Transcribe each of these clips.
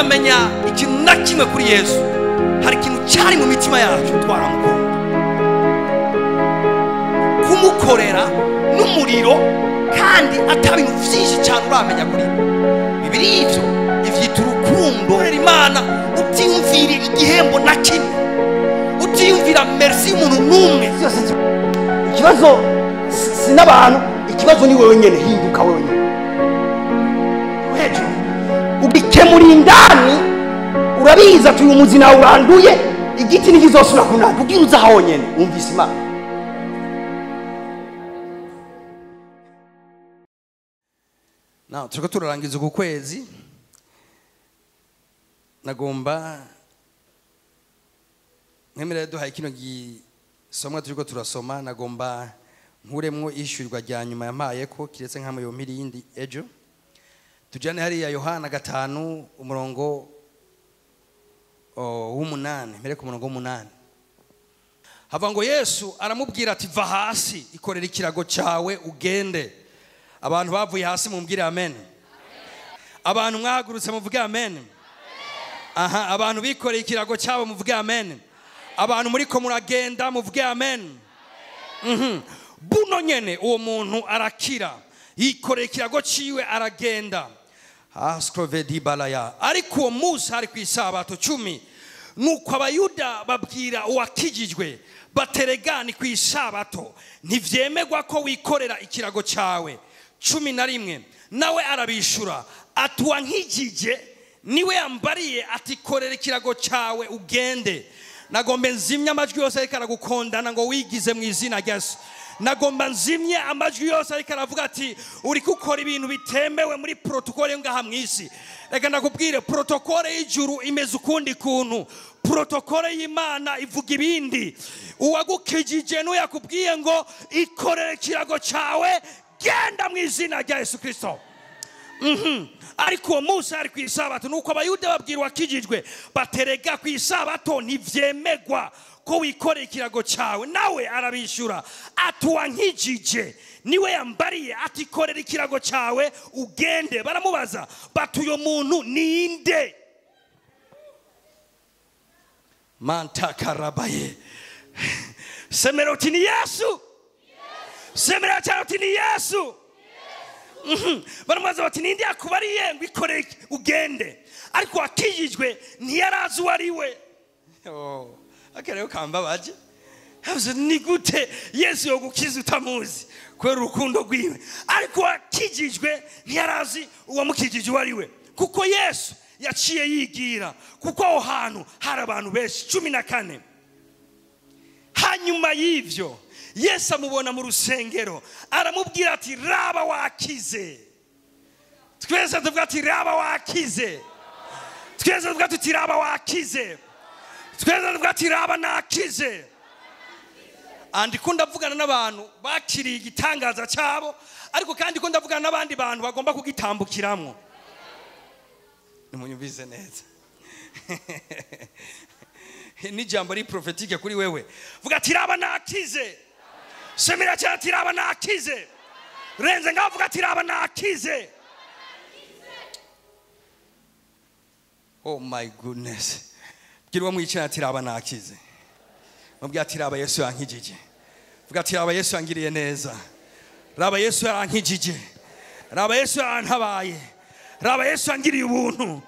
Tutaramenya ikintu na kimwe kuri Yesu, hari ikintu cyari mu mitima yacu twaramukunda. Kumukorera n'umuriro kandi atabintu byinshi cyane uramenya kuri bibiri ivyo ivyita urukundo. Imana utiyumvira igihembo na kimwe, utiyumvira merci umuntu n'umwe. Ikibazo si n'abantu, ikibazo ni wewe nyene. Hinduka wewe nyene hejuru ubikemura indani. Urabiza tuyu muzina uranduye igiti ntigizosubira kunaka kugira uza honyene wumvise Imana. Now turiko turarangiza uku kwezi, nagomba nkemerera duhaye kino gisomwa turiko turasoma, nagomba nkuremwo ishyurwa rya nyuma yampaye ko kiretse nka muyo mirindi ejo. Tujane hariya Yohana 5 umurongo w'8, mbere ku murongo w'8. Hava ngo Yesu aramubwira ati va hasi ikorera ikirago cyawe ugende. Abantu bavuye hasi mumbwire amen. Abantu mwahagurutse muvuge amen. Aha, abantu bikoreye ikirago cyabo muvuge amen. Abantu muri ko muragenda muvuge amen. Buno nyene uwo muntu arakira, yikoreye ikirago ciwe aragenda. Askrovedi balaya. Ariko uwo munsi hari ku isabato 10, nuko abayuda babwira uwakijijwe bateregani ku isabato ntivyemegwa ko wikorera ikirago cyawe. 11 nawe arabishura atuwa nkijije niwe yambariye ati korera ikirago cyawe ugende. Nagomba nzimye amajwi yose ariko aragukondana ngo wigize mu izina rya Yesu. Nagomba nzimye amajwi yose ariko aravuga ati uri gukora ibintu bitemewe muri protokole ngaha mu isi. Reka ndakubwire, protokole y'ijuru imeze ukundi kuntu, protokole y'Imana ivuga ibindi. Uwagukijije n'uyakubwiye ngo ikorere ikirago cyawe genda mu izina rya Yesu Kristo. Ariko uwo munsi ari ku isabato, nuko abayuda babwira uwakijijwe baterega ku isabato ntivyemegwa ko wikoreye ikirago cyawe. Nawe arabishura atuwa nkijije niwe yambariye ati korera ikirago cyawe ugende. Baramubaza bati uyo muntu ninde? Mantakarabaye semera uti ni Yesu. Semera cyane uti ni Yesu. Baramubaza bati ninde yakubariye ngo ikorere ugende? Ariko wakijijwe ntiyarazi uwo ari we. Akarero kambabaje. Yavuze ni gute Yesu yogukiza utamuzi kubera urukundo rwiwe? Ariko wakijijwe ntiyarazi uwamukijije uwo ari we, kuko Yesu yaciye yigira, kuko aho hantu hari abantu benshi. 14 hanyuma y'ivyo Yesu amubona mu rusengero aramubwira ati raba wakize. Twese tuvuga ati raba wakize. Twese tuvuga tuti raba wakize. Twese tuvuga ati raba nakize. Andiko ndavugana n'abantu bakiriye igitangaza cyabo, ariko kandi ko ndavugana n'abandi bantu bagomba kugitambukiramwo. Nimunyumvise neza. Ni jambo ri prophétique kuri wewe. Vuga ati raba nakize. Semera cyane ati raba nakize. Renze ngavuga ati raba nakize. Oh my goodness. Bwirwa mwicara ati raba nakize. Mubwira ati raba Yesu yankijije. Vuga ati raba Yesu yangiriye neza. Raba Yesu yarankijije. Raba Yesu yarantabaye. Raba Yesu yangiriye ubuntu.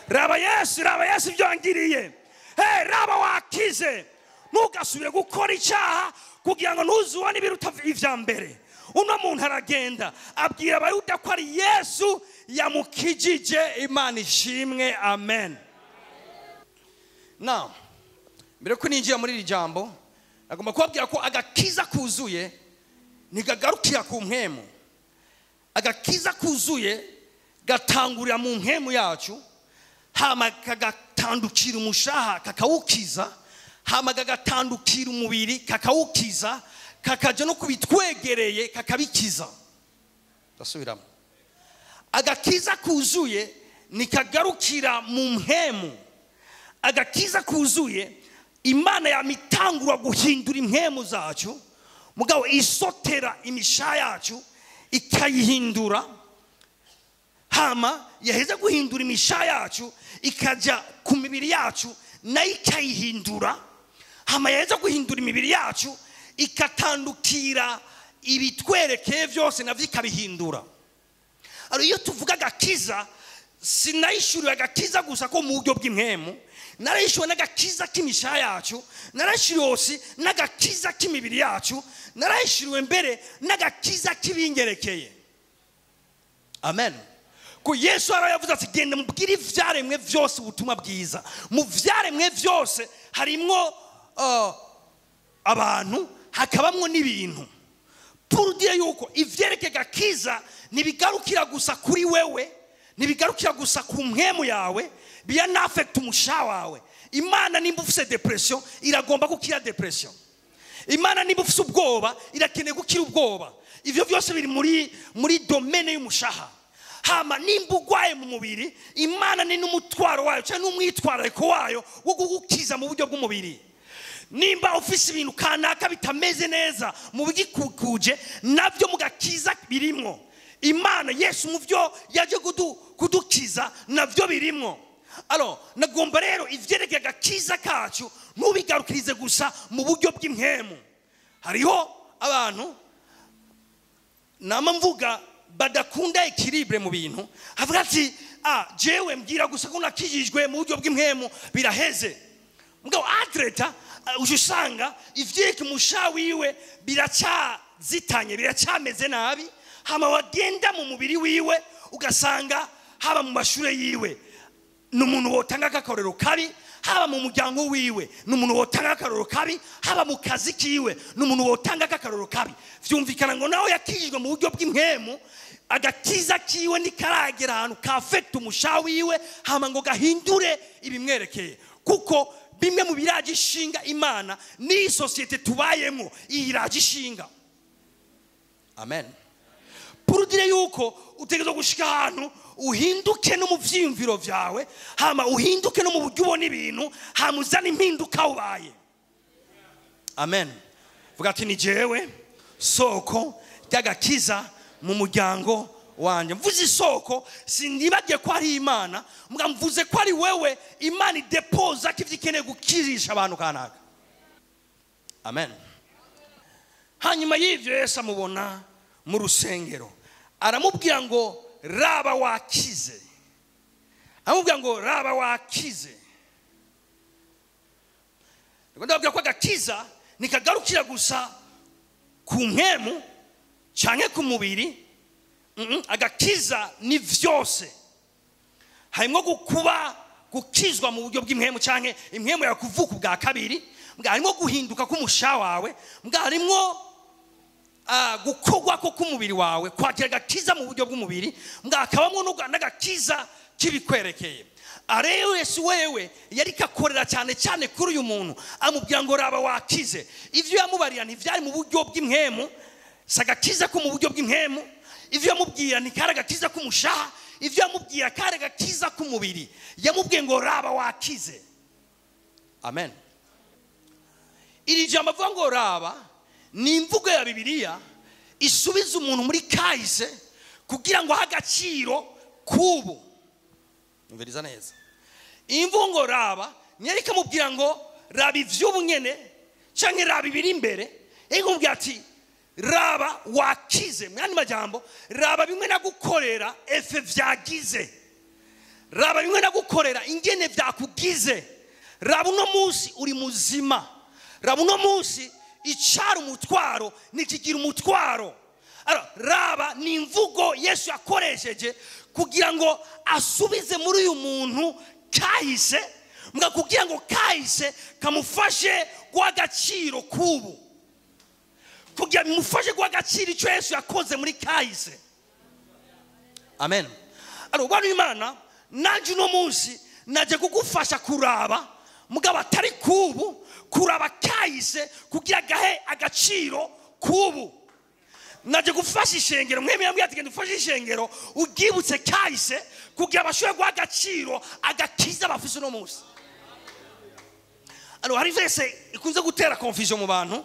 Raba Yesu, raba Yesu ibyo yangiriye. Hey, raba wakize. Ntugasubire gukora icyaha kugira ngo ntuzubone ibiruta ivya mbere. Uno muntu aragenda abwira abayuda ko ari Yesu yamukijije. Imana ishimwe, amen. Now, mbere ko ninjira muri iri jambo, nagomba kubabwira ko agakiza kuzuye ntigagarukira ku mpemu. Agakiza kuzuye gatangurira mu mpemu yacu, hama kagatandukira umushaha kakawukiza, hama kagatandukira umubiri kakawukiza, kakaja no kubitwegereye kakabikiza. Ndasubiramo. Agakiza kuzuye nikagarukira mu mpemu. Agakiza kuzuye Imana yamitangura guhindura impemu zacu, mugabo isotera imisha yacu ikayihindura, Hama yaheza guhindura imishaha yacu ikajya ku mibiri yacu nayo ikayihindura. Hama yaheza guhindura imibiri yacu ikatandukira ibitwerekeye byose navyo ikabihindura. Alors iyo tuvuga agakiza, sinayishuriwe agakiza gusa ko mu buryo bw'impwemu, narayishyuwe n'agakiza k'imishaha yacu, narayishyuriwe hose n'agakiza k'imibiri yacu, narayishyuriwe mbere n'agakiza k'ibingerekeye. Amen. Ko Yesu arayavuze ati genda mubwire ivyaremwe vyose ubutumwa bwiza. Mu vyaremwe vyose harimwo abantu, hakabamwo n'ibintu. Pour dire yuko ivyerekeye gakiza ntibigarukira gusa kuri wewe, ntibigarukira gusa ku mpwemu yawe, biranafekta umushaha wawe. Imana nimba ufise depression iragomba gukira depression. Imana nimba ufise ubwoba irakeneye gukira ubwoba. Ivyo byose biri muri domaine y'umushaha. Hama nimba ugwaye mu mubiri, Imana ni n'umutwaro wayo cyangwa n'umwitwarariko wayo wo kugukiza mu buryo bw'umubiri. Nimba ufise ibintu kanaka bitameze neza mu bigikukuje, navyo mugakiza birimwo. Imana Yesu mu byo yaje kudukiza navyo birimwo. Alors nagomba rero ivyerekeye agakiza kacu ntubigarukirize gusa mu buryo bw'impwemu. Hariho abantu nama mvuga badakunda équilibre mu bintu, avuga ati jewe mbwira gusa ko nakijijwe mu buryo bw'impwemu biraheze. Mugabo atreta uje usanga ivyeke umushaha wiwe biracyazitanye, biracyameze nabi. Hama wagenda mu mubiri wiwe ugasanga haba mu mashure yiwe n'umuntu wotanga akarorero kabi, haba mu muryango wiwe n'umuntu wotanga akarorero kabi, haba mu kazi kiwe n'umuntu wotanga akarorero kabi. Vyumvikana ngo nawe yakijijwe mu buryo bw'impwemu, agakiza kiwe ntikaragera ahantu kafekta umushaha wiwe, hama ngo gahindure ibimwerekeye. Kuko bimwe mu biraje ishinga Imana ni societe tubayemo iraje ishinga. Amen. Pour dire yuko utegerezwa gushika ahantu uhinduke no mu vyiyumviro vyawe, hama uhinduke no mu buryo ubona ibintu, hama uzane impinduka ubaye. Amen. Vuga ati ni jewe soko ry'agakiza mu muryango wanje. Mvuze isoko sinibagiye ko ari Imana, mbwa mvuze ko ari wewe Imana idepoza ko ivyo ikeneye gukirisha abantu kanaka. Amen. Hanyuma y'ivyo Yesu amubona mu rusengero, aramubwira ngo raba wakize. Aramubwira ngo raba wakize. Ndababwira ko agakiza nikagarukira gusa ku mpwemu canke ku mubiri. Agakiza ni vyose. Harimwo gukuba gukizwa mu buryo bw'impwemu canke impwemu ya kuvuka ubwa kabiri, mbwa harimwo guhinduka k'umushaha wawe, mbwa harimwo gukorwa ko k'umubiri wawe, kwakira agakiza mu buryo bw'umubiri, mbwa hakabamwo n'agakiza k'ibikwerekeye. Arero Yesu wewe yari kakorera cyane cyane kuri uyu muntu, amubwira ngo raba wakize. Ivyo yamubarira ntivyari mu buryo bw'impwemu, si agakiza ko mu buryo bw'impwemu. Ivyo yamubwira ni kari agakiza k'umushaha, ivyo yamubwira kari agakiza k'umubiri. Yamubwiye ngo raba wakize. Amen. Iri jambo avuga ngo raba ni imvugo ya Bibiliya isubiza umuntu muri kahise kugira ngo ahe agaciro k'ubu. Umviriza neza. Imvugo ngo raba ntiyari ikamubwira ngo raba ivy'ubu nyene canke raba ibiri imbere, ikamubwira ati raba wakize. Mu yandi majambo, raba bimwe nagukorera efe vyagize, raba bimwe nagukorera ingene vyakugize, raba uno munsi uri muzima, raba uno munsi icara umutwaro nikigira umutwaro. Alors raba ni imvugo Yesu yakoresheje kugira ngo asubize muri uyu muntu kahise, mbwa kugira ngo kahise kamufashe guha agaciro k'ubu, kugira bimufashe guha agaciro icyo Yesu yakoze muri kahise. Amen. Alors bwana Imana, nanje uno munsi naje kugufasha kuraba mugabo atari kubu, kuraba kahise kugira gahe agaciro kubu. Naje gufasha ishengero, mwemwe yambwiye ati genda ufashe ishengero ugibutse kahise kugira bashobore guha agaciro agakiza bafise uno munsi. Alors hari verse ikunze gutera confusion mu bantu,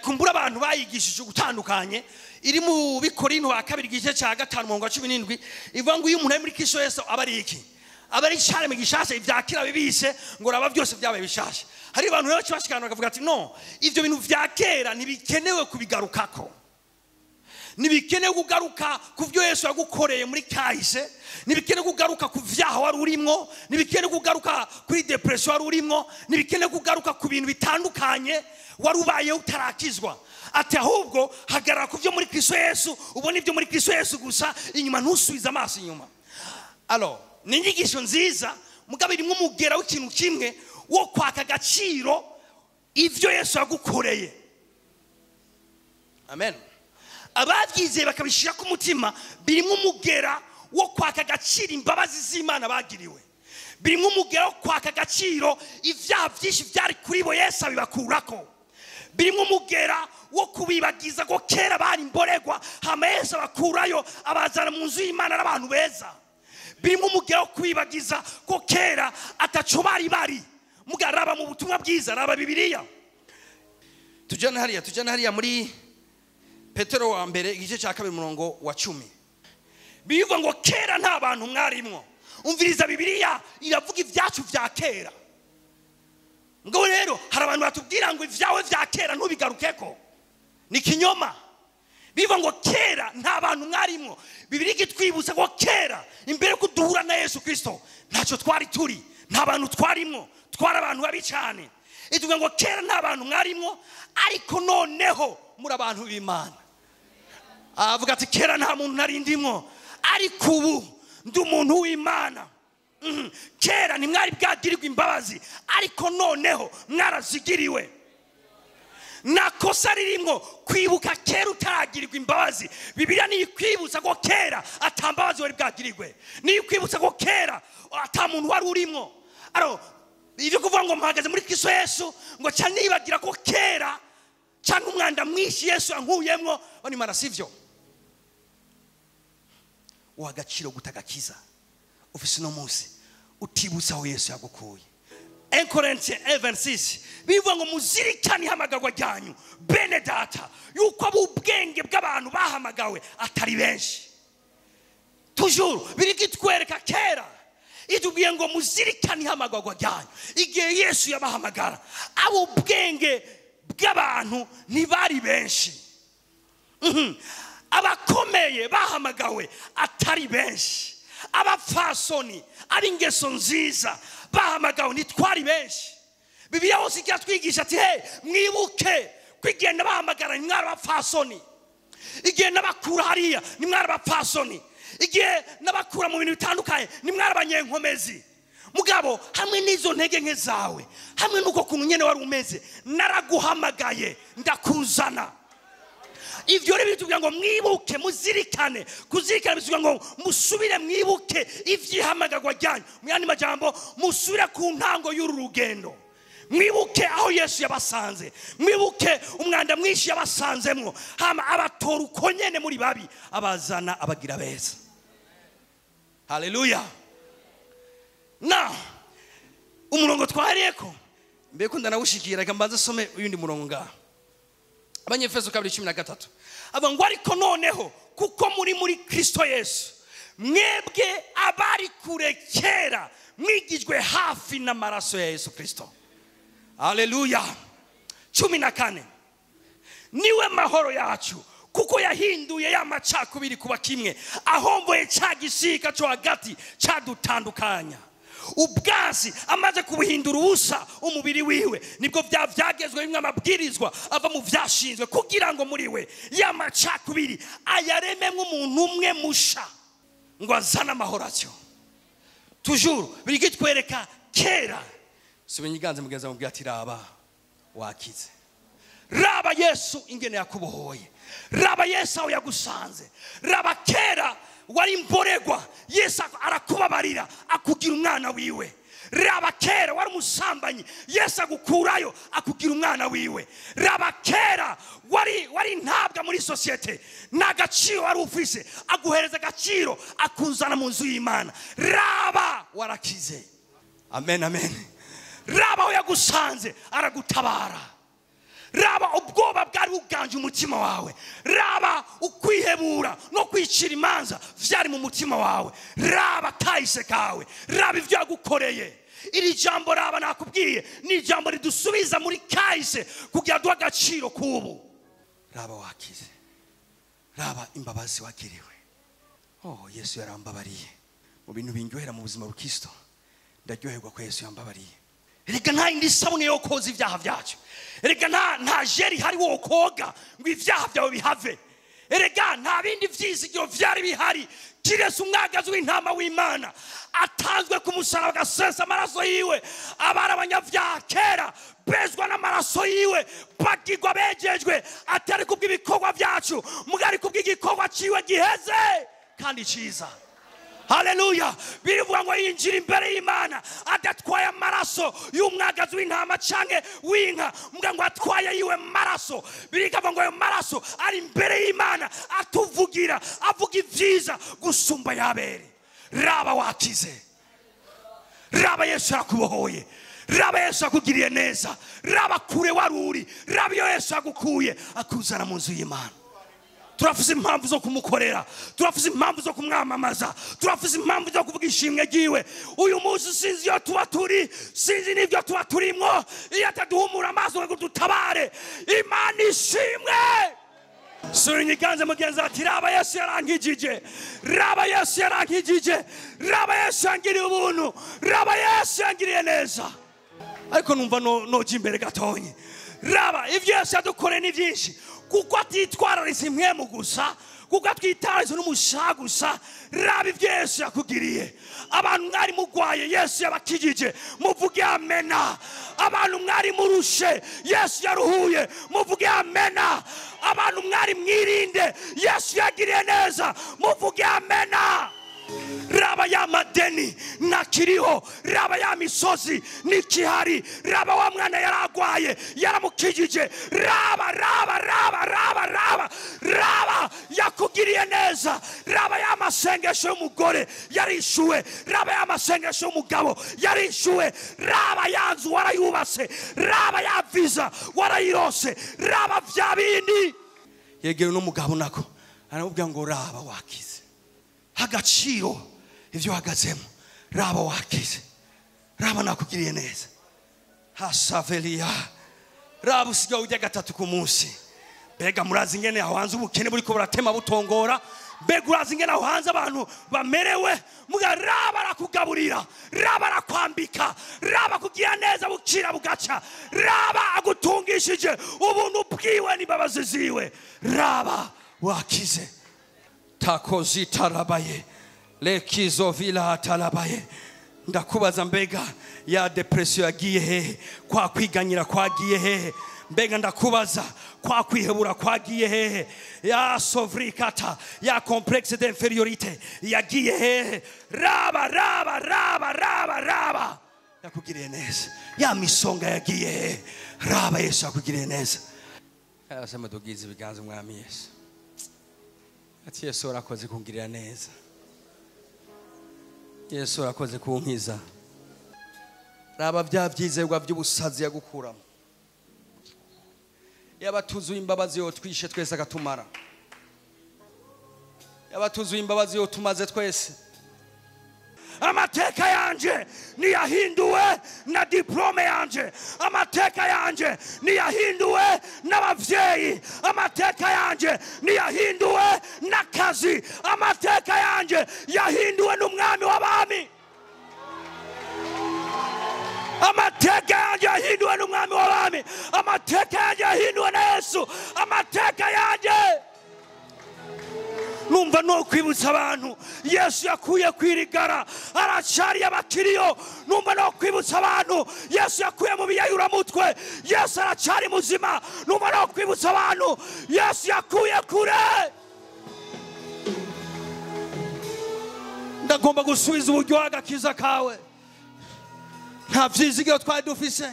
Kumbura abantu bayigishije gutandukanye, iri mu Bikorinto wa kabiri gice cya 5 umurongo wa 17, ivuga ngo iyo umuntu ari muri Kristo Yesu aba ari iki? Aba ari icaremwe gishasha, ivyakira bibishe, ngo raba byose byabaye bishasha. Hari abantu rero bashikana bakavuga ati no, ivyo bintu vya kera ntibikenewe kubigarukako, ntibikenewe kugaruka ku byo Yesu yagukoreye muri kahise, ntibikenewe kugaruka ku vyaha wari urimwo, ntibikenewe kugaruka kuri depression wari urimwo, ntibikenewe kugaruka ku bintu bitandukanye wari ubayeho utarakizwa. Ati ahubwo hagarara ku byo muri Kristo Yesu, ubone ibyo muri Kristo Yesu gusa, inyuma ntusubize amaso inyuma. Alors, ni inyigisho nziza mugabo irimwo umugera w'ikintu kimwe wo kwaka agaciro ivyo Yesu yagukoreye. Amen. Abavyizeye bakabishira ku mutima, birimo umugera wo kwaka agaciro imbabazi z'Imana bagiriwe, birimo umugera wo kwaka agaciro ivyaha vyinshi vyari kuri bo Yesu abibakurako, birimo umugera wo kubibagiza ko kera bari imboregwa, hama Yesu abakurayo abazana mu nzu y'Imana n'abantu beza, birimo umugera wo kubibagiza ko kera ataco bari bari. Mugaraba mu butumwa bwiza, raba Bibiliya. Tujana hariya muri Petero wa mbere igice cya 2 umurongo wa 10. Bivuga ngo kera nta bantu mwarimwo. Umviriza Bibiliya iravuga ivyacu vya kera. Ngo rero hari abantu batubwira ngo ivyawe vya kera ntubigarukeko. Ni kinyoma. Bivuga ngo kera nta bantu mwarimwo. Bibiliya itwibutsa ko kera imbere ko duhura na Yesu Kristo ntacyo twari turi, nta bantu twarimwo, twari abantu babi cyane. Ituvuga ngo kera nta bantu mwarimwo, ariko noneho muri abantu b'Imana. Avuga ati kera nta muntu nari ndimwo, ariko ubu ndi umuntu w'Imana. Kera ntimwari bwagirirwe imbabazi, ariko noneho mwarazigiriwe. Nakosa ririmwo kwibuka kera utaragirirwa imbabazi. Bibiliya ni ikwibutsa ko kera ata mbabazi wari bwagirirwe, ni ikwibutsa ko kera ata muntu wari urimwo. Aro ivyo kuvuga ngo mpagaze muri Kristo Yesu ngo ca nibagira ko kera cyangwa umwanda mwinshi Yesu ankuyemwo, bani mara sivyo. Uha agaciro gutagakiza ufise no munsi utibutsa aho Yesu yagukuye. 1 Corinthiens 1:26 bivuga ngo muzirikane ihamagarwa ryanyu bene data, yuko ab'ubwenge bw'abantu bahamagawe atari benshi. Toujours birigitwereka kera itubwiye ngo muzirikane ihamagarwa ryanyu. Igihe Yesu yabahamagara ab'ubwenge bw'abantu ntibari benshi. Abakomeye bahamagawe atari benshi, abapfasoni ab'ingeso nziza bahamagawe ntitwari benshi. Bibiliya hose iratwigisha ati he, mwibuke kwigenda bahamagara ni mwari abapfasoni, igihe n'abakura hariya ni mwari abapfasoni, igihe n'abakura mu bintu bitandukanye ni mwari abanyenkomezi. Mugabo hamwe n'izo ntege nke zawe, hamwe n'uko kuntu nyene wari umeze, naraguhamagaye ndakuzana. Ivyo rero bitubwira ngo mwibuke, muzirikane. Kuzirikana bitubwira ngo musubire mwibuke ivyihamagarwa ryanyu. Mu yandi majambo, musubire ku ntango y'uru rugendo, mwibuke aho Yesu yabasanze, mwibuke umwanda mwinshi yabasanzemwo, hama abatora uko nyene muri babi, abazana abagira beza. Haleluya. Na umurongo twariyeko mbeko ndanawushikira, reka mbanze some uyundi murongo ngaha. Abanyefeso 2:13 avuga ngo ariko noneho kuko muri Kristo Yesu mwebwe abari kure kera mwigijwe hafi n'amaraso ya Yesu Kristo. Haleluya. 14 niwe mahoro yacu, kuko yahinduye ya macakubiri kuba kimwe, ahomboye ca gisika cyo hagati cadutandukanya. Ubwazi amaze kubuhindura ubusa umubiri wiwe, nibwo vyagezwe bimwe amabwirizwa ava mu vyashinzwe, kugira ngo muri we ya macakubiri ayarememwe umuntu umwe musha ngo azane amahoro atyo. Toujours birigitwereka kera. Subenye iganze mugenza mubwira ati raba wakize, raba Yesu ingene yakubohoye, raba Yesu aho yagusanze, raba kera wari imboregwa, Yesu arakubabarira akugira umwana wiwe. Raba kera wari umusambanyi, Yesu agukurayo akugira umwana wiwe. Raba kera wari ntabwa muri societe, nta gaciro wari ufise, aguhereza agaciro akuzana mu nzu y'Imana. Raba warakize. Amen, amen. Raba aho yagusanze aragutabara. Raba ubwoba bwari buganje umutima wawe. Raba ukwihebura no kwicira imanza vyari mu mutima wawe. Raba kahise kawe. Raba ivyo yagukoreye. Iri jambo raba nakubwiye ni ijambo ridusubiza muri kahise kugira duha agaciro kubu. Raba wakize. Raba imbabazi wagiriwe. Oh, Yesu yarambabariye. Mu bintu bindyohera mu buzima bw'Kristo, ndaryoherwa ko Yesu yambabariye. Erega nta indi sabune yo koza ibyaha byacu. Erega nta jeri hari wo koga ngo ibyaha byawe bihave. Erega nta bindi vyizigiro vyari bihari kiretse umwagazi w'intama w'Imana atanzwe ku musaraba agasesa amaraso yiwe. Abari abanyabyaha kera bezwa n'amaraso yiwe, bagirwa bejejwe atari kubw'ibikorwa byacu, mugari kubw'igikorwa ciwe giheze kandi ciza. Haleluya. Birivuga ngo yinjira imbere y'Imana adatwaye amaraso y'umwagazi w'intama canke w'inka, muga ngo atwaye yiwe maraso. Birivuga ngo ayo maraso ari imbere y'Imana atuvugira, avuga ivyiza gusumba yabere. Raba wakize. Raba Yesu akubohoye. Raba Yesu akugiriye neza. Raba kure waruri. Raba iyo Yesu agukuye akuzana mu nzu y'Imana. Turafise impamvu zo kumukorera, turafise impamvu zo kumwamamaza, turafise impamvu zo kuvuga ishimwe ryiwe. Uyu munsi sinzi iyo tuba turi, sinzi n'ivyo tuba turimwo, iyo ataduhumura amaso ngo dutabare. Imana ishimwe. Sura inyiganze mugenzi ati raba Yesu yarankijije, raba Yesu yarankijije, raba Yesu yangiriye ubuntu, raba Yesu yangiriye neza. Ariko numva noja imbere gatonye. Raba ivyo Yesu yadukoreye ni vyinshi, kuko atitwararitse impwemu gusa, kuko atwitwararitse n'umushaha gusa. Raba ivyo Yesu yakugiriye. Abantu mwari mugwaye Yesu yabakijije, muvuge amena. Abantu mwari murushe Yesu yaruhuye, muvuge amena. Abantu mwari mwirinde Yesu yagiriye neza, muvuge amena. Raba ya madeni nakiriho, raba ya misozi nikihari, raba wa mwana yaragwaye yaramukijije, raba raba raba raba raba raba yakugiriye neza, raba ya masengesho y'umugore yarishuwe, raba ya masengesho y'umugabo yarishuwe, raba ya nzu warayubatse, raba ya visa warayirose, raba vya bindi. Yegera n'umugabo nako aramubwira ngo raba wakize. Agaciro ivyo hagazemo, raba wakize, raba nakugiriye neza. Hasavelia, raba usigaye urya gatatu ku munsi. Mbega murazi ingene aho hanze ubukene buriko buratema butongora, mbega urazi ingene aho hanze abantu bamerewe, muga raba arakugaburira, raba arakwambika, raba kugira neza bukira bugaca, raba agutungishije ubuntu bwiwe n'imbabazi ziwe, raba wakize. Takozi tarabaye lekizo vila tarabaye. Ndakubaza mbega ya depression yagiye hehe, kwa kwiganyira kwagiye hehe? Mbega ndakubaza kwa kwihebura kwagiye hehe? Ya sovrikata ya complexe d'infériorité yagiye hehe? Raba raba raba raba raba yakugiriye neza. Ya misonga yagiye hehe? Raba Yesu akugiriye neza. Arasema tugize ibiganza mwami Yesu. Ati Yesu urakoze kungirira neza. Yesu urakoze kunkiza. Raba bya byizerwa by'ubusazi yagukuramo. Yabatuzuye imbabazi yo twishe twese akatumara. Yabatuzuye imbabazi yo tumaze twese. Amateka yanje niyahinduwe na diplome yanje, amateka yanje niyahinduwe n'abavyeyi, amateka yanje niyahinduwe n'akazi, amateka yanje yahinduwe n'umwami w'abami. Amateka yanje yahinduwe n'umwami w'abami, amateka yanje yahinduwe na Yesu, amateka yanje. Numva no kwibutsa abantu Yesu yakuye kwirigara aracari abakiriyo. Numva no kwibutsa abantu Yesu yakuye mu biyayura mutwe, Yesu aracari muzima. Numva no kwibutsa abantu Yesu yakuye kure. Ndagomba gusubiza uburyo agakiza kawe. Nta vyizigiro twari dufise,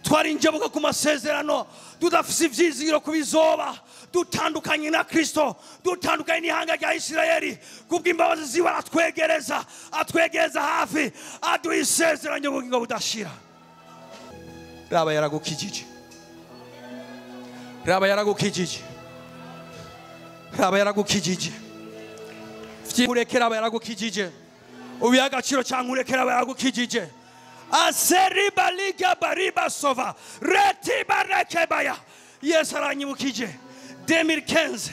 twari injabuka ku masezerano, tudafise ivyizigiro kubizoba, dutandukanye na Kristo, dutandukanye n'ihanga rya Isirayeli. Kubw'imbabazi ziwe aratwegereza, atwegereza hafi, aduha isezerano ry'ubugingo budashira. Raba yaragukijije, Raba yaragukijije, raba yaragukijije, ureke raba yaragukijije, ubiha agaciro cyangwa ureke raba yaragukijije. Aseriba liga bariba sova retiba rekebaya. Yesu aranyibukije 2015.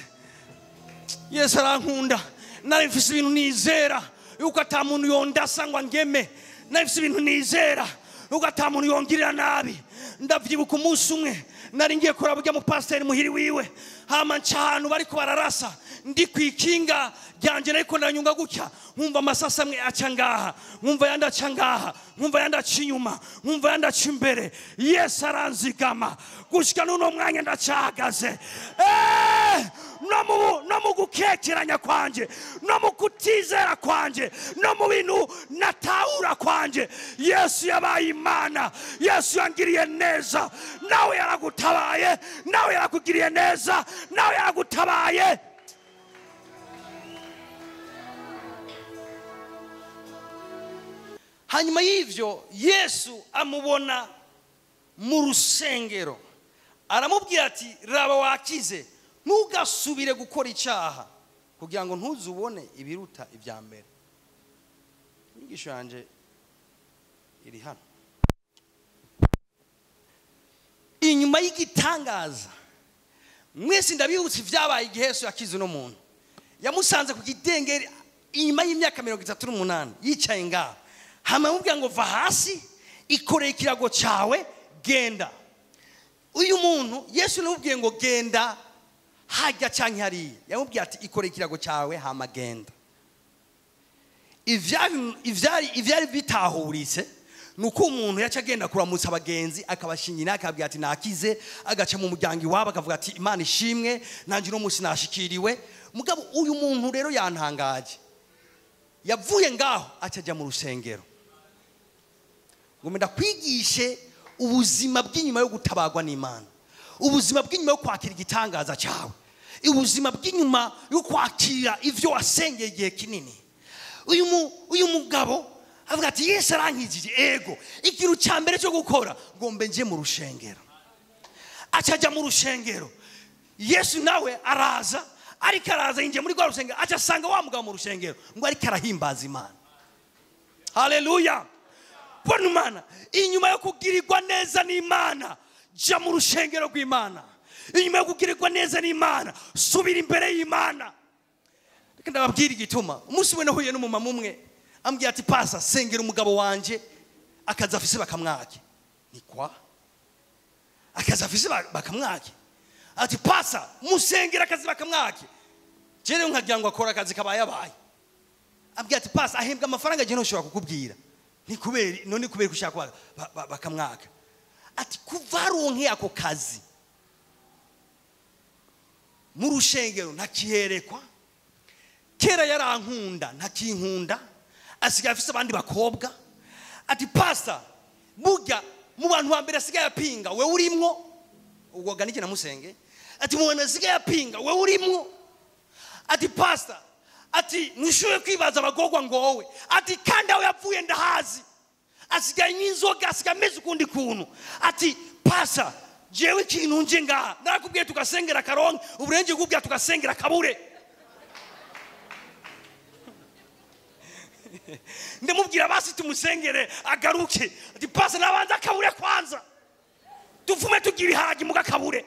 Yesu arankunda. Nari mfise ibintu nizera yuko ata muntu yondasa ngo angeme. Nari mfise ibintu nizera yuko ata muntu yongirira nabi. Ndavyibuka umunsi umwe nari ngiye kuraba urya mupasiteri muhiri wiwe, hama nca ahantu bariko bararasa, ndi kwikinga ryanje nariko ndanyunga gutya, nkumva amasasa amwe aca ngaha, nkumva ayandi aca ngaha, nkumva ayandi aca inyuma, nkumva ayandi aca imbere. Yesu aranzigama gushika n'uno mwanya ndacahagaze. No mu gukekeranya kwanje, no mu kutizera kwanje, no mu bintu natahura kwanje, Yesu yabaye Imana. Yesu yangiriye neza, nawe yaragutabaye, nawe yarakugiriye neza, nawe yaragutabaye. Hanyuma y'ivyo Yesu amubona mu rusengero, aramubwira ati raba wakize, ntugasubire gukora icyaha kugira ngo ntuzubone ibiruta ibya mbere. Inyigisho yanje iri hano. Inyuma y'igitangaza, mwese ndabibutse ibyabaye igihe Yesu yakize uno muntu. Yamusanze ku kidengeri inyuma y'imyaka 38 yicaye ngaho, hama amubwira ngo va hasi, ikoreye ikirago cyawe, genda. Uyu muntu Yesu namubwiye ngo genda hajya canke hariya, yamubwiye ati ikoreye ikirago cyawe hama genda. Ivyari bitahuritse nuko umuntu yaca agenda kuramutsa abagenzi akabashingira, akabwira ati nakize, agaca mu muryango iwabo akavuga ati Imana ishimwe nanje uno munsi nashikiriwe. Mugabo uyu muntu rero yantangaje, yavuye ngaho acaja mu rusengero. Ngo ndakwigishe ubuzima bw'inyuma yo gutabagwa n'Imana, ubuzima bw'inyuma yo kwakira igitangaza cyawe, ubuzima bw'inyuma yo kwakira ivyo wasengeye igihe kinini. Uyu mugabo avuga ati Yesu arankijije, ego ikintu cya mbere cyo gukora ngombe nje mu rushengero. Acaja mu rushengero, Yesu nawe araza, ariko araza yinjiye muri rwa rusengero, aca asanga wa mugabo mu rushengero ngo ariko arahimbaza Imana. Haleluya! Bona Imana, inyuma yo kugirirwa neza n'Imana, jya mu rushengero rw'Imana. Inyuma yo kugirirwa neza n'Imana, subira imbere y'Imana. Reka ndababwira igituma. Umunsi umwe nahuye n'umumama umwe ambwira ati pasa sengera umugabo wanje akazi afise bakamwake. Ni kwa? Akazi afise bakamwake. Ati pasa musengera akazi bakamwake. Je rero nkagira ngo akora akazi kabaye abaye. Ambwira ati pasa ahembwa amafaranga je ntoshobora kukubwira. Ni kubera none kubera kushaka bakamwaka. Ati kuva aronke ako kazi mu rushengero ntakiherekwa, kera yarankunda ntakinkunda, asigaye afise abandi bakobwa. Ati pastor burya mu bantu ba mbere asigaye apinga we urimwo, ubwo ganike namusenge. Ati mu bantu asigaye apinga we urimwo. Ati pastor ati ntushoboye kwibaza abagorwa ngo wowe. Ati kandi aho yapfuye ndahazi, asigaye n'inzoga, asigaye ameze ukundi kuntu. Ati pastor jewe ikintu nje ngaha narakubwiye tugasengera karonke, uburenje kubwiye tugasengera kabure. Ndamubwira basi tumusengere agaruke. Ati pastor nabanza kabure kwanza, tuvume tugira iharagi muga kabure.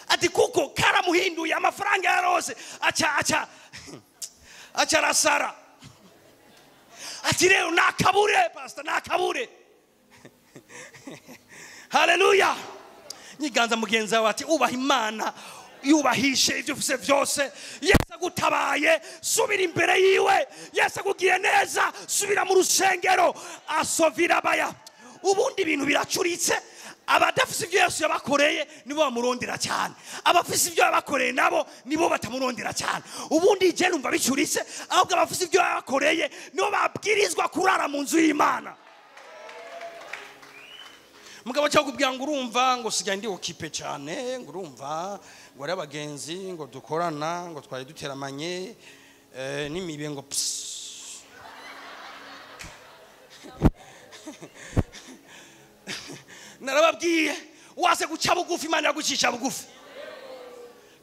Ati kuko karamuhinduye amafaranga yarose, aca aca arasara. Ati rero nakabure pastor, nakabure. Haleluya! Nyiganza mugenzi wawe ati ubaha Imana, yubahishe ibyo ufise vyose. Yesu agutabaye, subira imbere yiwe. Yesu akugiye neza, subira mu rusengero. Asovira baya. Ubundi ibintu biracuritse. Abadafise ibyo Yesu yabakoreye nibo bamurondera cyane, abafise ibyo yabakoreye nabo nibo batamurondera cyane. Ubundi je numva bicuritse, ahubwo abafise ibyo yabakoreye nibo babwirizwa kurara mu nzu y'Imana. Mugabo cyo kubwira ngo urumva ngo sigaye ndi okipe cyane, ngo urumva ngo ari abagenzi ngo dukorana ngo twari duteramanye n'imibe ngo pss. Narababwiye wase guca bugufi, Imana yagucisha bugufi.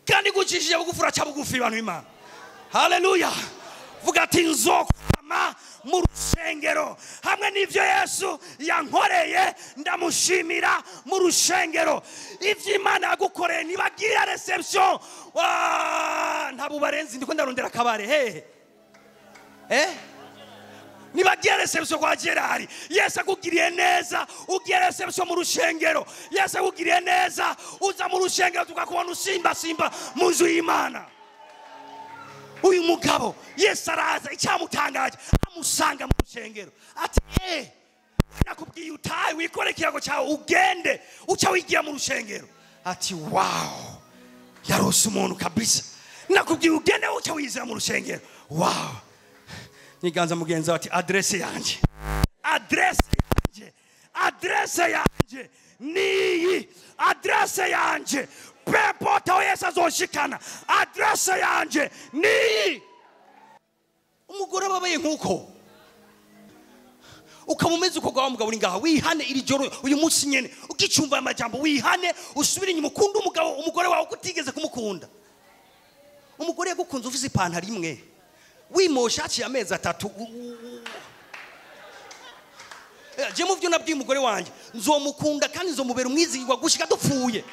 Kandi gucishije bugufi uraca bugufi bantu b'Imana. Haleluya. Vuga ati nzokwama mu rusengero hamwe n'ivyo Yesu yankoreye, ndamushimira mu rusengero. Ivyo Imana yagukoreye ntibagira reception. Nta bubarenzi, ndiko ndarondera akabare hehe. Nibagira reception kwa Gerard. Yesu akugiriye neza, ugiye reception mu rushengero. Yesu akugiriye neza, uza mu rushengero tukakubona usimba simba mu nzu y'Imana. Uyu mugabo Yesu araza, icyamutangaje amusanga mu rushengero ati nakubwiye utahe wikore ikirago cyawe ugende, uca wigira mu rushengero. Ati wow, yarose umuntu kabisa. Nakubwiye ugende uca wizera mu rushengero. Wow. Nyiganza mugenzi ati adresse yanje, adresse yanje, adresse yanje niyi, adresse yanje peu importe aho Yesu azoshikana, adresse yanje niyi. Umugore ababaye nkuko ukaba umeze uko gwa mugabo uri ngaha, wihane iri joro uyu munsi nyene ukicumva amajambo, wihane usubire inyuma ukunde umugabo umugore wawe kutigeze kumukunda. Umugore yagukunze ufise ipantaro imwe, wimosha haciye amezi 3. Je muvyo nabwiye umugore wanje nzomukunda kandi nzomubera umwizigirwa gushika dupfuye.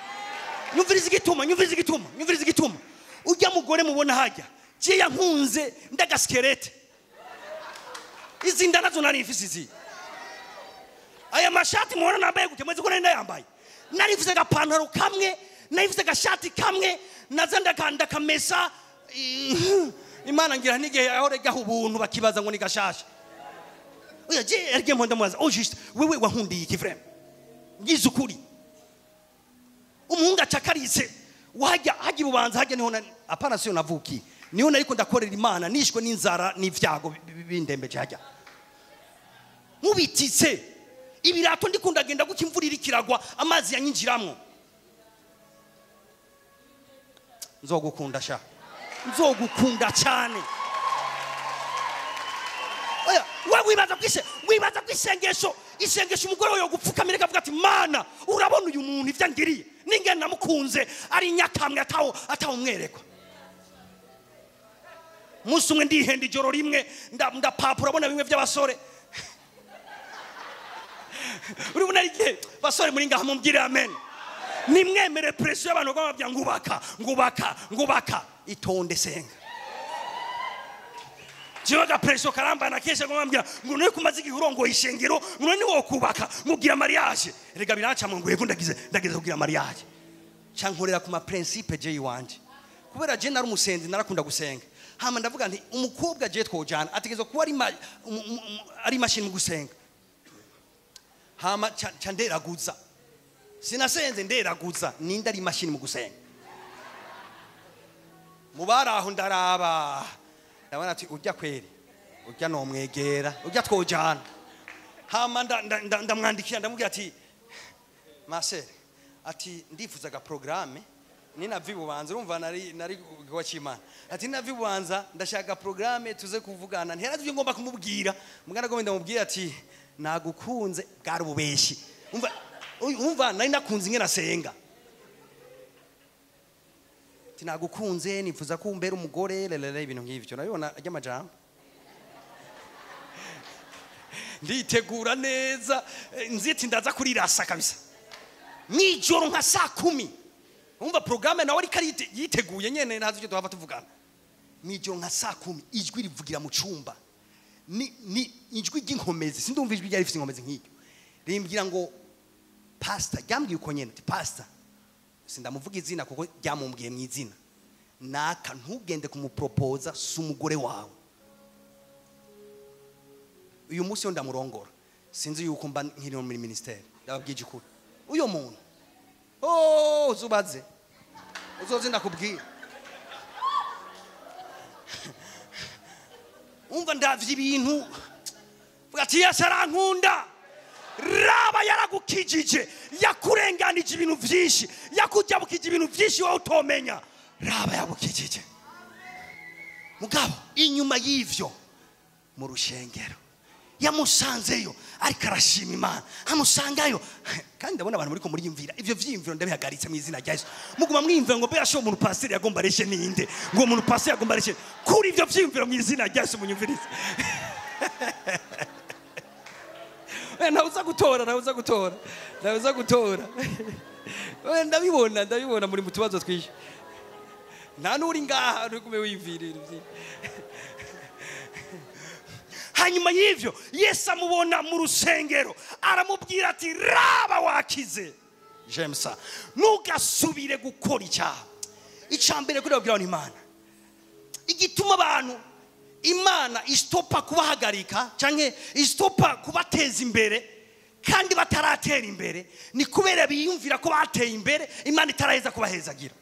Nyumviriza igituma, nyumviriza igituma, nyumviriza igituma. Ujya mugore mubona hajya je yankunze ndagaskerete, izi nda nazo nari mfise izi. Aya mashati mubona nambaye gute, mwezi ko nari ndayambaye. Nari mfise agapantaro kamwe, nari mfise agashati kamwe, naza ndakanda kamesa. Imana ngira n'igihe aho rega ubuntu bakibaza ngo ni gashasha. Oya je erge mponda mwaza, oh juste wewe wahundiye iki vraiment? Ngize ukuri. Umuhungu acakaritse wajya hajya bubanza hajya niho apana siyo navuki. Niho nariko ndakorera Imana nishwe n'inzara n'ivyago bindembeje hajya. Mubititse ibirato ndikunda genda guki imvura irikiragwa amazi yanyinjiramwo. Nzogukunda sha. Nzogukunda cyane. Oya, wewe wibaza kwise, wibaza kwisengesho, isengesho umugore wawe gupfukamira akavuga ati Mana, urabona uyu muntu ivyo ngiriye, ninge namukunze ari nyakamwe atawo mwerekwa. Musi umwe ndihenda ijoro rimwe ndapapura urabona bimwe by'abasore. Urabona igihe basore muri ngaha mumbwire amen. Nimwemere pressure y'abantu bagomba ngubaka, ngubaka, ngubaka, itonde senga. Jewe ga pressure karamba na kesha ngomambira ngo none kumaze igihe urongoye ishengero, ngo none wo kubaka, ngugira mariage. Erega biraca mu ngwego ndagize kugira mariage. Cankorera ku ma principe je yiwanje. Kubera je nari umusenzi narakunda gusenga. Hama ndavuga nti umukobwa je twojana ategezo kuba ari machine mu gusenga. Hama ca nderaguza. Sinasenze nderaguza ninde ari machine mu gusenga. Mubaraho ndaraba. Ndabona ati ujya kweri, ujya no mwegera, ujya twojana. Hama ndamwandikira ndamubwira ati Marcel, ati ndifuzaga programme ninavi bubanza urumva nari gwa cy'Imana. Ati ninavi bubanza ndashaka programme tuze kuvugana. Ntiyarazi ibyo ngomba kumubwira. Mugana gomba ndamubwira ati nagukunze bwari ububeshi. Umva nari nakunze ingena senga. Ati nagukunze nifuza ko umbera umugore lelele ibintu nk'ivyo. Nabibona ajya amajambo. Nditegura neza nziti ndaza kurirasa kabisa. Nijoro nka saa 10. Umva programme nawe ariko yiteguye nyene ntazi icyo tuhava tuvugana. Nijoro nka saa 10 ijwi rivugira mu cumba. Ni ijwi ry'inkomezi, sindumva ijwi ryari rifite inkomezi nk'iryo. Rimbwira ngo pastor, ryambwiye uko nyene ati pastor. Sindamuvuga izina kuko ryamumbwiye mu izina. Naka ntugende kumupropoza si umugore wawe. Uyu munsi yo ndamurongora. Sinzi yuko mba nkiri muri ministere. Ndababwije ukuri. Uyo muntu oh uzubaze. Uzoze ndakubwira. Umva ndavye ibintu. Vuga ati Yesu arankunda. Raba yaragukijije, yakurenganije ibintu vyinshi, yakujabukije ibintu vyinshi wowe utomenya. Raba yagukijije. Mugabo inyuma y'ivyo mu rushengero Yamusanzeyo ariko arashima Imana, amusangayo. Kandi ndabona abantu muri ko muriyumvira ivyo vyiyumviro, ndabihagaritse mu izina rya Yesu. Muguma mwiyumvira ngo mbega umuntu pasiteri yagomba areshe ninde, ngo umuntu pasiteri yagomba areshe. Kuri ivyo vyiyumviro mu izina rya Yesu munyumvirize. Nawuza gutora, nawuza gutora, nawuza gutora. Ndabibona, ndabibona muri mu tubazo twinshi. Nta n'uri ngaha uri wiyumvirira. Hanyuma y'ivyo Yesu amubona mu rusengero aramubwira ati raba wakize. J'aime ça. Ntugasubire gukora icyaha. Icya mbere kuri babwira Imana, igituma abantu Imana istopa kubahagarika canke istopa kubateza imbere kandi bataratera imbere, ni kubera biyumvira ko bateye imbere Imana itaraheza kubahezagira.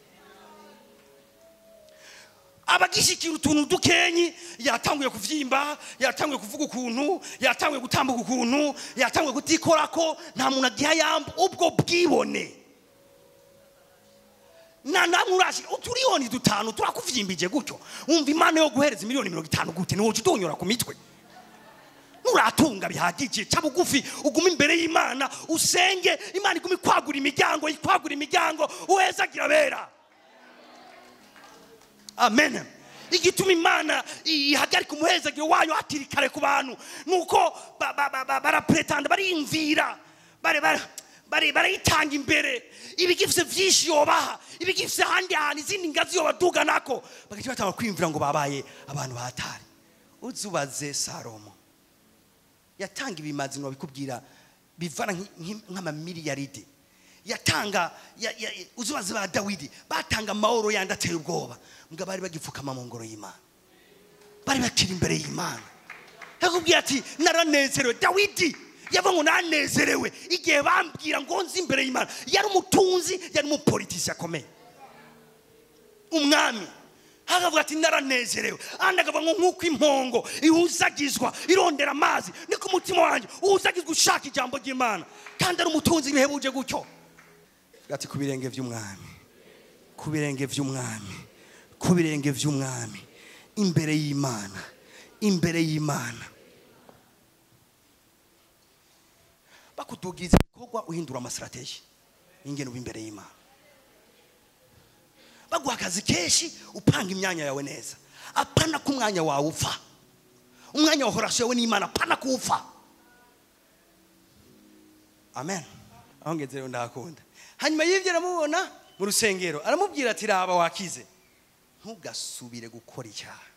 Abagishikira utuntu dukenyi, yatanguye kuvyimba, yatanguye kuvuga ukuntu, yatanguye gutambuka ukuntu, yatanguye kutikorako, nta muntu agiha yambu ubwo bwibone. Na namwe urashika uturiyoni dutanu turakuvyimbije gutyo, umva Imana yo guhereza miliyoni 50 gute, ni woje udonyora ku mitwe. Nuratunga bihagije, ca bugufi ugume imbere y'Imana usenge, Imana igume kwagura imiryango, ikwagura imiryango, uhezagira bera. Amen. Igituma Imana ihagarika umuhezagiro wayo hakiri kare ku bantu nuko barapretanda, bariyumvira, barayitanga imbere, ibigifise vyinshi yobaha, ibigifise ahandi hantu izindi ngazi yobaduga nako, bagaca batanga kwiyumvira ngo babaye abantu batari. Uzubaze Salomo yatanga ibimazi no bikubwira bivana nk'amamiliyaride, yatanga uzubaze ba Dawidi batanga amahoro yandi ateye ubwoba, mbwa bari bagipfukama mu ngoro y'Imana, bari bakiri imbere y'Imana. Yakubwira ati naranezerewe. Dawidi yavuga ngo nanezerewe igihe bambwira ngo nzi imbere y'Imana. Yari umutunzi, yari umupolitisi akomeye, umwami. Akavuga ati naranezerewe. Andi akavuga ngo nk'uko impongo ihuzagizwa irondera amazi, niko umutima wanjye uhuzagizwa ushaka ijambo ry'Imana. Kandi ari umutunzi bihebuje gutyo. Ati ku birenge vy'umwami, ku birenge vy'umwami, ku birenge vy'umwami, imbere y'Imana, imbere y'Imana. Bakudugiza ibikorwa uhindura amastrategie ingene uba imbere y'Imana. Baguha akazi kenshi upanga imyanya yawe neza, apana ku mwanya wawe upfa, umwanya wa horasyo yawe n'Imana apana kuwupfa. Amen. Aho ngeze rero ndakunda. Hanyuma y'ivyo aramubona mu rusengero aramubwira ati raba wakize, ntugasubire gukora icyaha.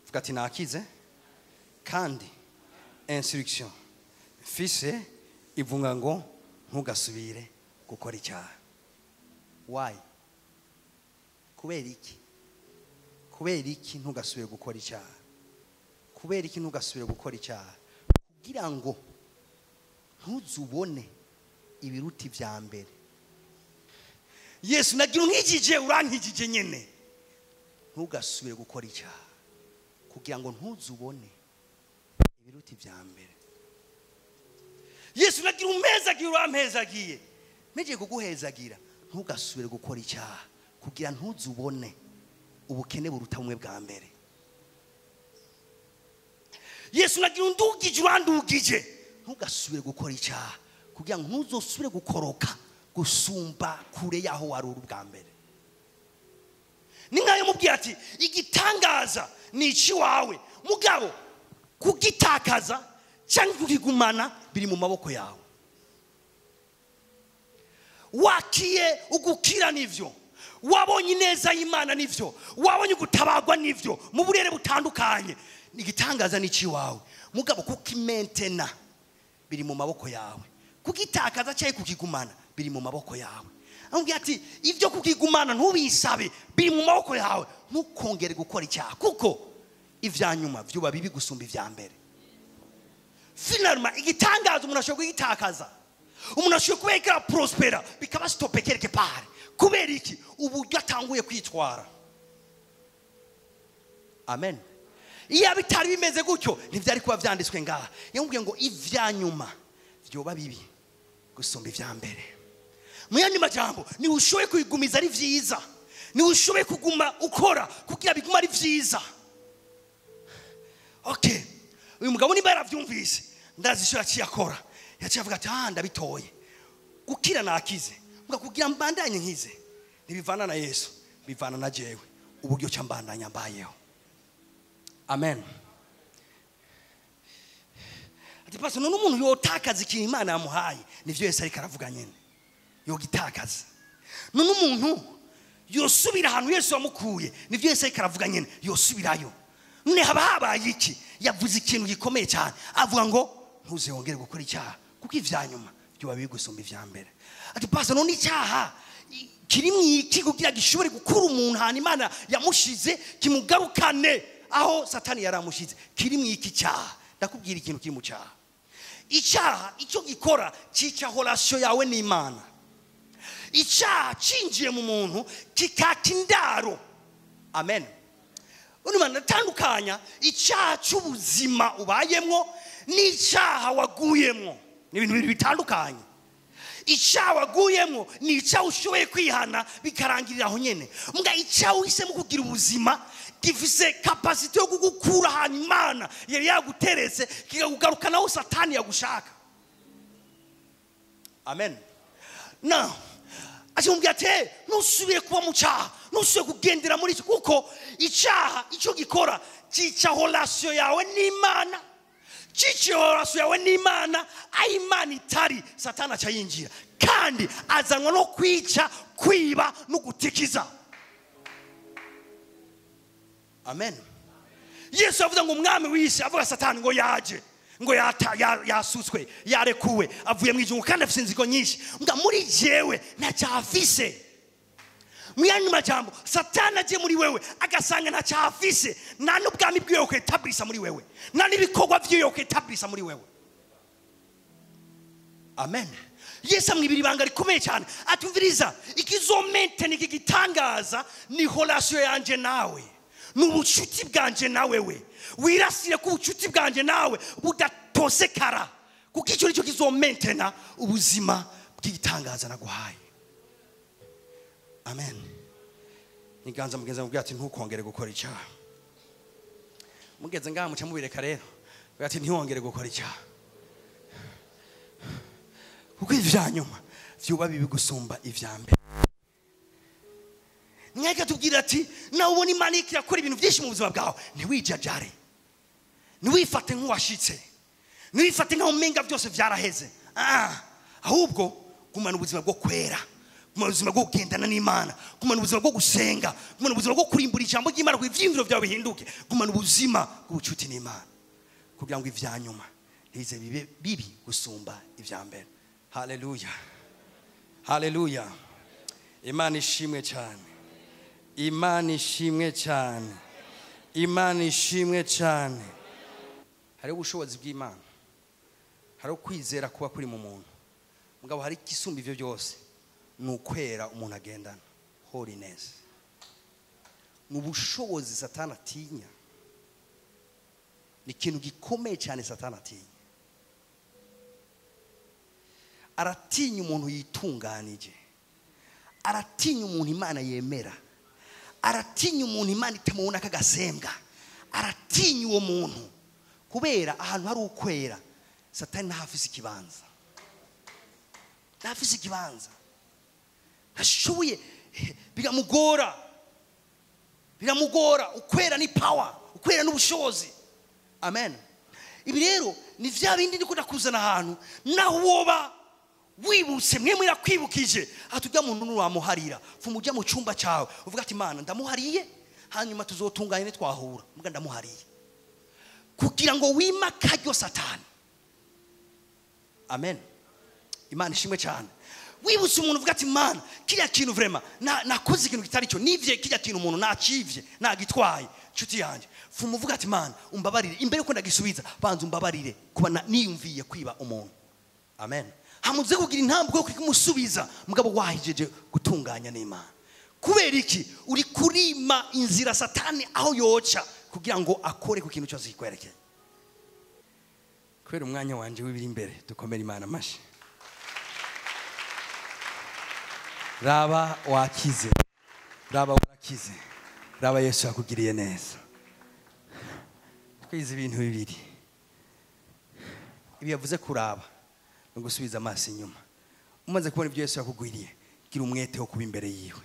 Vuga ati nakize, kandi instruction mfise ivuga ngo ntugasubire gukora icyaha. Why? Kubera iki? Kubera iki ntugasubire gukora icyaha? Kubera iki ntugasubire gukora icyaha? Kugira ngo ntuzubone ibiruti vya mbere. Yesu nagira unkijije, urankijije nyene. Ntugasubire gukora icyaha kugira ngo ntuzubone ibiruti vya mbere. Yesu nagira umpezagiye, urampezagiye, meje kuguhezagira, ntugasubire gukora icyaha kugira ntuzubone ubukene buruta bumwe bwa mbere. Yesu nagira undugije, urandugije, ntugasubire gukora icyaha kugira ngo ntuzosubire gukoroka gusumba kure yaho wari uri bwa mbere. Ni nkayo mubwira ati igitangaza ni ici wawe, mugabo kugitakaza cyangwa kukigumana biri mu maboko yawe. Wakiye ugukira nivyo, wabonye ineza y'Imana nivyo, wabonye gutabagwa nivyo mu burere butandukanye, igitangaza ni ici wawe, mugabo kukimentena biri mu maboko yawe, kugitakaza cyangwa kukigumana biri mu maboko yawe. Amubwira ati ivyo kukigumana ntubisabe, biri mu maboko yawe, ntukongere gukora icyaha kuko ivya nyuma vyuba bibi gusumba ivya mbere. Finalement igitangaza umuntu ashobora kugitakaza, umuntu ashobora kuba yariko araprospera bikaba stoppe quelque part. Kubera iki? Uburyo atanguye kwitwara. Amen. Iyo bitari bimeze gutyo ntivyari kuba vyanditswe ngaha. Yamubwiye ngo ivya nyuma vyoba bibi gusumba ivya mbere. Mu yandi majambo, ni ushoboye kwigumiza ari vyiza, ni ushoboye kuguma ukora kugira biguma ari vyiza. Okay. Uyu mugabo nimba yaravyumvise, ndazi icyo yaciye akora. Yaciye avuga ati ah, ndabitoye, gukira nakize, mbwa kugira mbandanye nkize ntibivana na Yesu, bivana na jewe uburyo cya mbandanya mbayeho. Amen. Ati pastor, none umuntu yotakaza ikintu Imana yamuhaye? Nivyo Yesu ariko aravuga nyene, yogitakaza. None umuntu yosubira ahantu Yesu yamukuye? Nivyo Yesu ariko aravuga nyene, yosubirayo. None haba habaye iki? Yavuze ikintu gikomeye cyane, avuga ngo ntuze wongere gukora icyaha, kuko ivya nyuma byoba biri gusumba ivya mbere. Ati pastor, none icyaha kiri mu iki kugira gishobore gukura umuntu ahantu Imana yamushize kimugarukane aho Satani yaramushize? Kiri mu iki cyaha? Ndakubwira ikintu kiri mu cyaha. Icyaha icyo gikora, cyica relation yawe n'Imana. Icyaha cinjiye mu muntu kikaka indaro. Amen. Urumva natandukanya icyaha cy'ubuzima ubayemwo n'icyaha waguyemwo, ni ibintu bibiri bitandukanye. Icyaha waguyemwo ni icyaha ushoboye kwihana bikarangirira aho nyene. Mbwa icyaha uhisemo kugira ubuzima gifise capacité yo kugukura ahantu Imana yari yaguteretse kikakugarukana aho Satani yagushaka. Amen. Now akimubwira ati hey, ntusubire kuba mu cyaha, ntusubire kugendera muri icyo, kuko icyaha icyo gikora cyica relation yawe n'Imana. Cyica relation yawe n'Imana, aho Imana itari Satani aca yinjira, kandi azanwa no kwica, kwiba no gutikiza. Amen. Yesu avuga ngo umwami w'isi, avuga Satani, ngo yaje, ngo yasutswe, yarekuwe, avuye mu ijuru, kandi afise inzigo nyinshi, ngo muri jewe ntacyafise. Mu yandi majambo, Satani aje muri wewe agasanga ntacyafise, nta n'ubwami bwiwe yokwetablisa muri wewe, nta n'ibikorwa vyiwe yokwetablisa muri wewe. Amen. Yesu amwibira ibanga rikomeye cyane, atumviriza ikizomente iki gitangaza ni relation yanje nawe, ni ubucuti bwanje nawe. We wirasire ko ubucuti bwanje nawe budatosekara, kuko icyo nicyo kizomentena ubuzima bw'igitangaza naguhaye. Amen. Niganza mugenzi mubwira ati ntukongere gukora icyaha. Mugeze ngaha muca mubireka rero, mubwira ati ntiwongere gukora icyaha, kuko ivya nyuma vyuba bibi gusumba ivya mbere. Mwaka tubwira ati nawe ubona Imana iriko irakora ibintu byinshi mu buzima bwawe, ntiwijajare, ntiwifate nk'uwashitse, ntiwifate nk'aho umenga byose vyaraheze. Ahubwo gumana ubuzima bwo kwera, gumana ubuzima bwo kugendana n'Imana, gumana ubuzima bwo gusenga, gumana ubuzima bwo kurimbura ijambo ry'Imana kugira ivyiyumviro byawe bihinduke, gumana ubuzima bw'ubucuti n'Imana, kugira ngo ivya nyuma ntibize bibe bibi gusumba ivya mbere. Haleluya, haleluya. Imana ishimwe cyane, Imana ishimwe cyane, Imana ishimwe cyane. Hariho ubushobozi bw'Imana, hariho kwizera kuba kuri mu muntu, mugabo hari igisumba ivyo byose, ni ukwera umuntu agendana, holiness. Ni ubushobozi Satani atinya, ni ikintu gikomeye cyane Satani atinya. Aratinya umuntu yitunganije, aratinya umuntu Imana yemera, aratinya umuntu Imana itamubona kagasembwa, aratinya uwo muntu kubera ahantu hari ukwera Satani ntafise ikibanza, ntafise ikibanza, ntashoboye, biramugora, biramugora. Ukwera ni power, ukwera n'ubushobozi. Amen. Ibi rero ni vya bindi ndiko ndakuzana ahantu naho woba wibutse, mwe mwirakwibukije atujya muntu nuramuharira, fuma ujya mu cyumba cyawe uvuga ati Imana ndamuhariye, hanyuma tuzotunganye nitwahura, mbwa ndamuhariye, kugira ngo wimakaryo Satani. Amen. Imana ishimwe cyane. Wibutse umuntu uvuga ati Imana kiriya kintu vraiment nakoze ikintu kitari cyo, nivye kiriya kintu umuntu nacivye nagitwaye, nshuti yanjye, fuma uvuga ati Imana umbabarire, imbere yuko ndagisubiza banza umbabarire kuba niyumviye kwiba umuntu. Amen. Hamuze kugira intambwe yo kumusubiza, mugabo wahijeje gutunganya n'Imana. Kubera iki? Uri kurima inzira Satani aho yoca kugira ngo akore ku kintu cyose kikwerekeye. Kubera umwanya wanje w'ibiri imbere, dukomere Imana amashi. Raba wakize, raba warakize, raba Yesu yakugiriye neza. Twize ibintu bibiri. Ibi yavuze kuraba ni ugusubiza amaso inyuma. Umaze kubona ibyo Yesu yakugwiriye, gira umwete wo kuba imbere yiwe,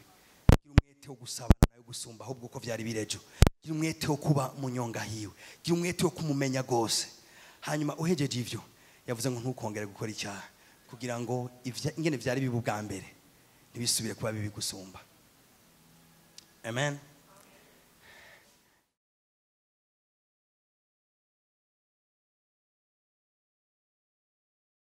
gira umwete wo gusabana nawe gusumba ahubwo uko byari birejo, gira umwete wo kuba mu nyonga hiwe, gira umwete wo kumumenya rwose. Hanyuma uhejeje ivyo, yavuze ngo ntukongere gukora icyaha, kugira ngo ingene vyari bibi ubwa mbere ntibisubire kuba bibi gusumba. Amen.